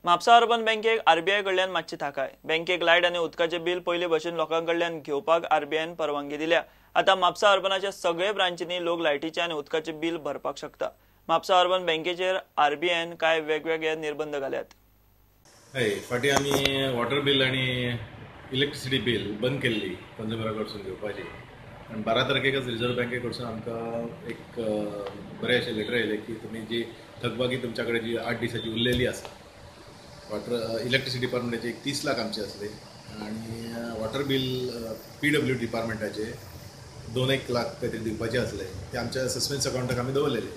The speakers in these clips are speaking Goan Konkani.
म्हापसा अर्बन बँकेक आरबीआय कडल्यान मातशी थाकाय। बँकेक लायट आनी उदकाचें बिल पयले भशेन लोकां कडल्यान घेवपाक आरबीआयन परवानगी दिल्या। आतां म्हापसा अर्बनाच्या सगळे ब्रांचींनी लोक लायटीचें आनी उदकाचें बिल भरपाक शकता। म्हापसा अर्बन बँकेचेर आरबीआयन कांय वेगवेगळे निर्बंध घाल्यात। हय, फाटीं आमी वॉटर बील आनी इलेक्ट्रिसिटी बील बंद केल्ली कंज्युमरा कडसून घेवपाची आनी 12 तारखेकच रिजर्व बँके कडसून आमकां एक बरें अशें लेटर येयलें की तुमी जी थकबाकी तुमच्या कडेन जी 8 दिसाची उरलेली आसा, वॉटर इलेक्ट्रिसिटी डिपार्टमेंटाचे एक 30 लाख आमचे आसले आनी वॉटर बील PW डिपार्टमेंटाचे 2-1 लाख कांय तरी दिवपाचे आसले, ते आमच्या सस्पेन्स अकावंटाक आमी दवरलेले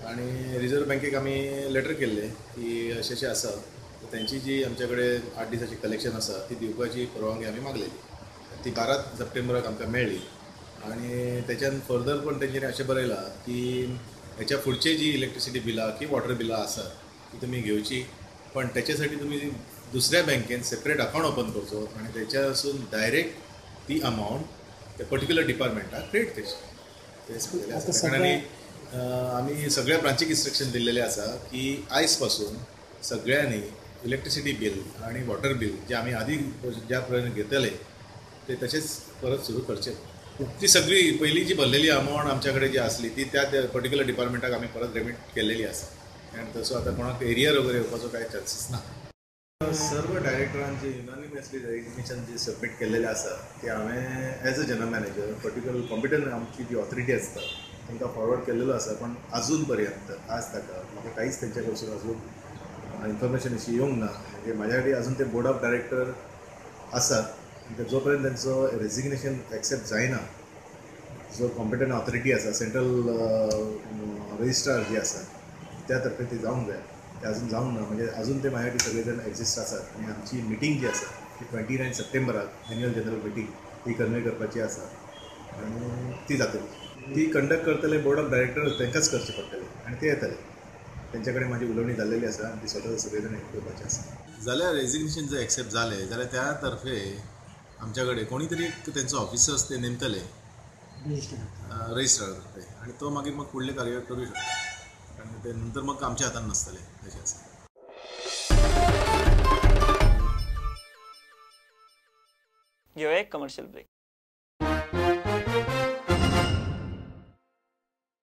आनी रिजर्व बँकेक आमी लेटर केल्ले की अशें अशें आसा, तेंची जी आमच्या कडेन 8 दिसाची कलेक्शन आसा ती दिवपाची परवानगी आमी मागलेली, ती 12 सप्टेंबराक आमकां मेळ्ळी आनी तेच्यान फर्दर पण तेंच्यांनी अशें बरयलां की हेच्या फुडचे जी इलेक्ट्रिसिटी बिलां की वॉटर बिलां आसात ती तुमी घेवची, पण त्याच्यासाठी तुम्ही दुसऱ्या बँकेन सेपरेट अकाउंट ओपन करचो आनी त्याच्यासून डायरेक्ट ती अमावंट त्या पर्टिक्युलर डिपार्टमेंटाक क्रेडिट करची। ते सांगलेलें आसा। कारण आनी आमी सगळ्या ब्रांचीक इन्स्ट्रक्शन दिल्लेलें आसा की आयज पासून सगळ्यांनी इलेक्ट्रिसिटी बील आनी वॉटर बील जे आमी आदी ज्या प्रमाणे घेतले ते तशेंच परत सुरू करचे। ती सगळी पयलीं जी भरलेली अमावंट आमच्या कडेन जी आसली ती त्या पर्टिक्युलर डिपार्टमेंटाक आमी परत रेमिट केल्लेली आसा आनी तसो आतां कोणाक एरियर वगैरे येवपाचो कांय चान्सीस ना। सर्व डायरेक्टरांचे युनानिमसली रेजिग्नेशन जे सबमीट केल्लेलें आसा ते हांवें as a general manager particular competent आमची जी ऑथॉरिटी आसता तांकां फॉरवर्ड केल्लेलो आसा, पण अजून पर्यंत आज ताका म्हाका कांयच तेंच्या कडसून अजून इन्फॉर्मेशन अशी येवंक ना। म्हणजे म्हाज्या खातीर अजून ते बोर्ड ऑफ डायरेक्टर आसात आनी जो पर्यंत तेंचो रेजिग्नेशन एक्सेप्ट जायना, जो कॉम्पिटंट ऑथॉरिटी आसा सेंट्रल रजिस्ट्रार जी आसा त्या तर्फे ती जावंक जाय, ते अजून जावंक ना। म्हणजे अजून ते म्हाज्या खातीर सगळे जाण एक्झिस्ट आसात आनी आमची मिटींग जी आसा ती 29 सप्टेंबराक एन्युअल जनरल मिटींग ती कन्वे करपाची आसा आनी ती जातली। ती कंडक्ट करतले बोर्ड ऑफ डायरेक्टर तांकांच करचें पडटलें आनी ते येतले, तेंच्या कडेन म्हाजी उलोवणी जाल्लेली आसा आनी ती स्वता सगळे जाण करपाचें आसा। जाल्यार रेजिग्नेशन जर एक्सेप्ट जालें जाल्यार त्या तर्फे आमच्या कडेन कोणी तरी एक तेंचो ऑफिसर्स ते नेमतले रजिस्ट्रार तर्फे आनी तो मागीर मग फुडले कार्य करूं शकता आनी ते नंतर मग आमच्या हातान नासतलें अशें आसा। घेवया एक कमर्शियल ब्रेक।